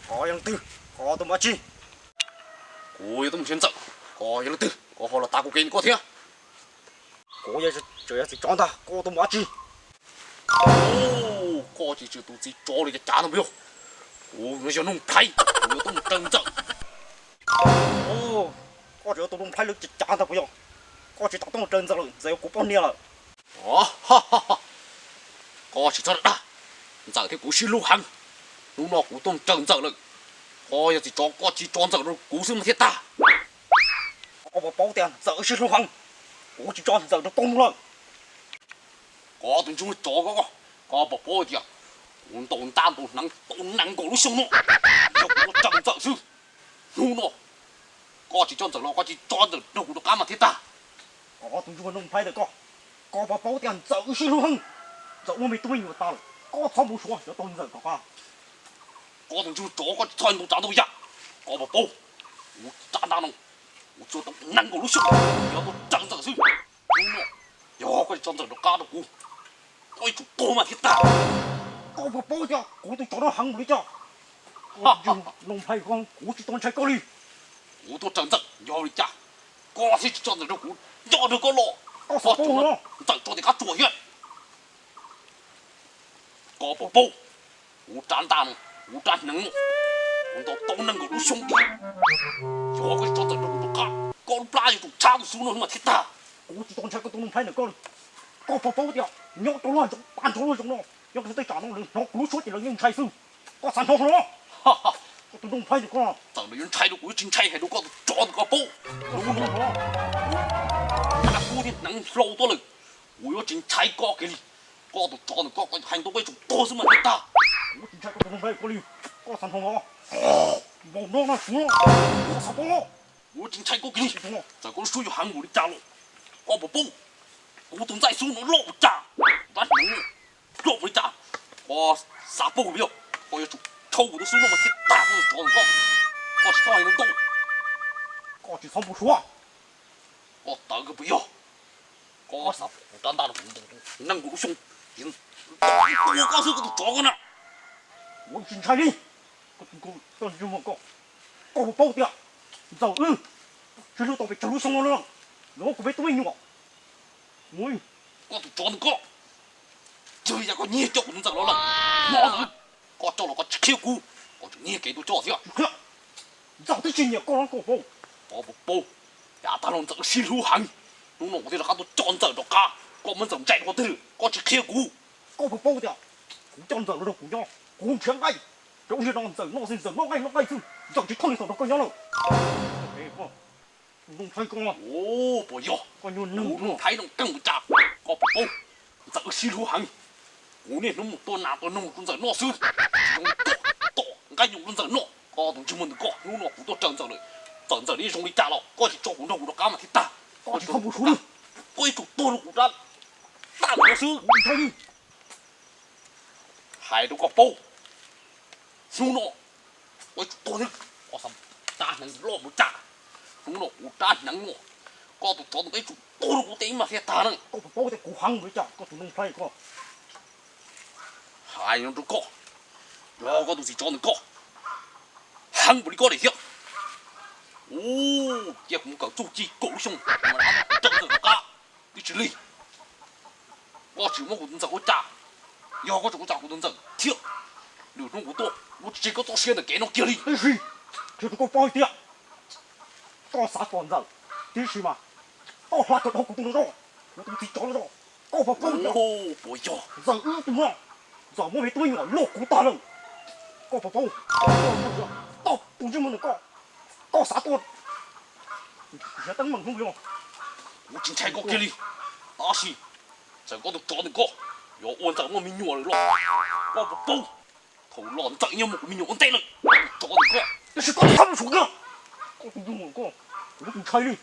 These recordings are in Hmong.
Koj yog leej twg? Koj tuaj mus dab tsi? Kuv yog tuaj mus nrhiav ntxawm. Koj yog leej twg? Koj ho los tav kuv kev li koj thiab? Kuv yog, tseem yog txiv tsov ntag, koj tuaj mus dab tsi? Koj tsis yog tus txiv tsov li cas ntag puas yog? Kuv no yog Nuj Nplhaib, kuv yuav tuaj mus raws ntxawm. Koj tseem yog tus Nuj Nplhaib li cas ntag puas yog? Koj tsis tau tuaj mus raws ntxawm lawm, ntxawm yog kuv poj niam lawm. Koj tsis txhob dag, ntxawm thiab kuv sib hlub heev. Hnub no kuv tuaj mus raws ntxawm lawm. Koj yog txiv tsov, koj tsis tso ntxawm rau kuv xwb mas thiaj tag. Koj puas paub tias ntxawm wb sib hlub heev, kuv tsis tso ntxawm rau koj mus lawm. Koj tus ntsej muag tsov koj, koj puas paub tias kuv ntaus ntaj ntaus hneev tau nees nkaum lub xyoo no, yog kuv tuaj raws ntxawm xwb. Hnub no koj tsis tso ntxawm los koj tsis tso ntxawm rau kuv rov qab mas thiaj tag. Koj tus ntsej muag Nuj Nplhaib ntawm koj, koj puas paub tias ntxawm wb sib hlub heev, ntxawm muaj me tub me nyuam tas lawm, koj txhob npau suav yuav tau ntxawm rov qab. Koj tus ntsej muag tsov, koj tsis txhob ntau tsav ntau yam. Koj puas paub, kuv rab ntaj no kuv tsuag tau nees nkaum lub xyoo, yog tuaj raws ntxawm xwb. Hnub no yog koj tsis tso ntxawm rov qab rau kuv, koj yuav tsum tuag mas thiaj tag. Koj puas paub tias kuv tus tsov no heev npaum li cas? Koj tus ntsej muag Nuj Nplhaib koj, kuv tsis tau ntshai koj li. Kuv tuaj raws ntxawm yog li cas, koj thiaj tsis tso ntxawm rau kuv, nco nrog koj los. Koj xav paub no, ntxawm tso tim qab tsuas thiab. Koj puas paub, kuv rab ntaj no, kuv rab hneev no, kuv ntaus tau nees nkaum lub xyoo tiag. Yog koj tsis tso ntxawm rau kuv rov qab, koj lub plab yuav tsum tshab tus xub no mas thiaj tag. Kuv tsis tau ntshai koj tus Nuj Nplhaib ntawm koj li. Koj puas paub tias nyob rau lub tag nrho lub zos no, nyob rau tej tsam no lawv hnov kuv lub suab ces lawv yeej ntshai xwb. Koj xav hnov los? Koj tus Nuj Nplhaib ntawm koj, txawm lawv yuav ntshai rau kuv yuav tsis ntshai hais rau koj tus tsov ntawm koj paub. Hnub no kuv rab kub thiab hneev hlau tuaj lawm, kuv yuav tsis ntshai koj kiag li. Koj tus tsov ntawm koj, koj hais ntau koj yuav tsum tuag xwb mas thiaj tag. Kuv tsis ntshai koj tus Nuj Nplhaib koj li. Koj xav hnov los? Npaum no no kuv, koj xav paub los? Kuv tsis ntshai koj kiag li, txawm koj lub suab yuav heev npaum li cas los. Koj puas paub, kuv tus ntxaij xub no loj mus cas, rab hneev loj mus li cas. Koj xav paub puas yog? Koj yuav tsum rhau kuv tus xub no mas thiaj tag, koj tus tsov ntawm koj. Koj tsis txhob hais ntau ntau, koj tsis txhob npau suav. Koj tawv kawg puas yog? Koj xav kuv rab ntaj no kuv ntaus nees nkaum lub xyoo, tua koj xwb koj tus tsov koj na. Kuv tsis ntshai li. Koj tus, koj tus ntsej muag koj, koj puas paub tias ntxawm wb sib hlub tau pes tsawg lub xyoo no lawm, lawv muab kuv peb tub me nyuam. Koj tus tsov ntawm koj, yog li cas koj nyiag coj kuv tus ntxawm los lawm? Hmo ntawd koj coj los koj tsis qhia kuv, koj tseem nyiag kev tuaj coj thiab. Ntxawm twb tsis nyiam koj los koj paub. Koj puas paub, yav tag los ntxawm sib hlub heev, hnub no kuv thiaj rov qab tuaj coj ntxawm rov qab. Koj muab ntxawm ntsais rau qhov twg koj tsis qhia kuv? Koj puas paub tias kuv coj ntxawm los rau kuv nyob, kuv nrhiav nqaij rau ub zej no, ntxawm noj xwb, ntxawm noj nqaij noj nqaij xwb, ntxawm tsis thov li txaus rau koj nyob lawm. Tus Nuj Nplhaib koj, puas yog? Koj nyuag neeg Nuj Nplhaib no keej ua cas? Koj puas paub, ntxawm wb sib hlub heev, kuv niaj hnub mus tua nas tua noog rau ntxawm noj xwb, tsis zoo tom nqaij nyoos rau ntxawm noj. Koj tus ntsej muag ntawm koj, hnub no kuv tuaj raws ntxawm lawm, txawm ntxawm nws zoo li cas los koj tsis tso kuv nrog kuv rov qab mas thiaj tag. Koj tsis txhob npau suav li, koj yuav tsum tuag rau kuv rab ntaj no xwb. Hais rau koj paub, hnub no koj yuav tsum tuag thiab. Koj xav rab hneev loj mus cas? Hnub no kuv rab hneev no, koj tus tsov ntawm koj yuav tsum tuag rau kuv tej ib mas thiaj tag na. Koj puas paub tias kuv heev npaum li cas koj tus Nuj Nplhaib koj? Hais no rau koj, yog koj tus txiv tsov ntawm koj heev npaum li koj daim thiab, ua cia kuv mus kawm txuj ci kaum lub xyoo mas rov qab twb tsis lig. Koj tsis muab kuv tus ntxawm ua cas, yog koj tseem ua cas kuv tus ntxawm thiab, lwm hnub kuv tuaj kuv tsis tseg koj txoj sia ntawm kev no kiag li. Tab sis qhia rau koj paub hais tias koj xav tom ntxawm tib si mas koj hla tau dhau kuv tus no zog, kuv tus txiv tsov no zog. Koj puas paub tias puas yog ntxawm wb tus no, ntxawm muaj me tub me nyuam luaj kuv tag lawm. Koj puas paub, koj tus ntsej muag ntawm koj, koj xav tuaj siav teeb meem hnub yog? Kuv tsis ntshai koj kiag li, tab sis txawm koj tus tsov ntawm koj yuav ua ntxawm muaj me nyuam lawm los koj puas paub, thaum los ntxawm yeej muaj kuv me nyuam ua ntej lawm, tus tsov ntawm koj. Tab sis koj txhob mus suav kiag, koj tus ntsej muag koj, kuv ntshai li.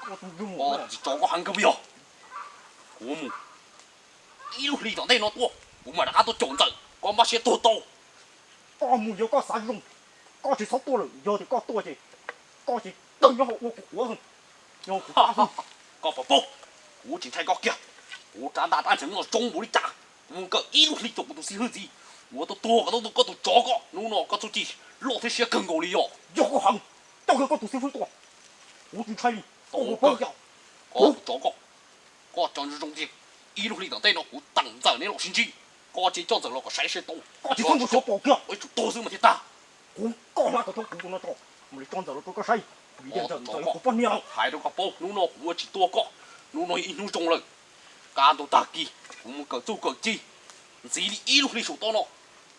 Koj tus ntsej muag, koj tsis tso koj heev kawg puas yog? Kuv mus Ib lub hli tom ntej no tuaj, kuv mam rov qab tuaj caum Ntxawm, koj npaj siab tuag tau. Koj mus yog koj xav zoo, koj tsis txhob tuaj lawm, yog tias koj tuaj ces koj ces tawg nyob hauv ua kuv quav. Koj puas paub, kuv tsis ntshai koj kiag. Kuv rab ntaj rab ntxeev no zoo npaum li cas, kuv mus kawm ib lub hli caum kuv tus xib hwb ntxiv, kuv tuaj tuag kom tau koj tus tsov ko. Hnub no koj txuj ci loj thiab siab kawg nkaus li os. Yog koj heev, coj kiag koj tus xib hwb tuaj, kuv tsis ntshai li. Koj puas paub tias koj tus tsov ko, koj tso zoo tiag, ib lub hli tom ntej no kuv teem Ntxawm neb los sib ntsib, koj tsis coj Ntxawm los kom saib seb tau. Koj tsis txhob mus xyuas pom kiag, ib tsum tuag xwb mas thiaj tag. Kuv, koj hla kom tau kuv tus no tso, mam li tso Ntxawm los rau koj saib, vim tias Ntxawm, Ntxawm yog kuv poj niam. Hais rau koj paub, hnub no kuv yuav tsis tua koj. Hnub no yog ib hnub zoo lawm, kaj ntug tag kis kuv mus kawm txuj kawm ci ntxiv li ib lub hli saum toj no,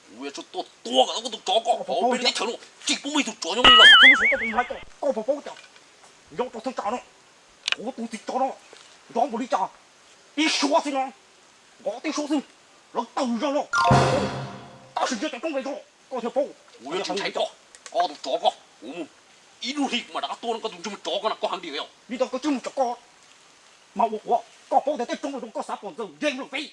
kuv yuav tsum tuaj tua kom tau koj tus tsov ko. Hauv peb lub teb chaws no tsis pub muaj ib tug tsov nyob li lawm. Koj puas paub tias nyob rau thaj tsam no, kuv tus txiv tsov no nrov npaum li cas, ib suab xwb no nkaus tib suab xwb, lawv tawg zog no. Tab sis ntshe cov roob nqes zog koj thiaj paub. Kuv yuav tsis ntshai koj, koj tus tsov ko, kuv mus ib lub hli kuv mam rov qab tua koj tus ntsej muag tsov ko na, koj heev tiag yog li ntawd koj tsis mus tso koj, mas ua kuv, koj paub tias tej roob nqes zog koj xav pom Ntxawm nce mus lawm peb.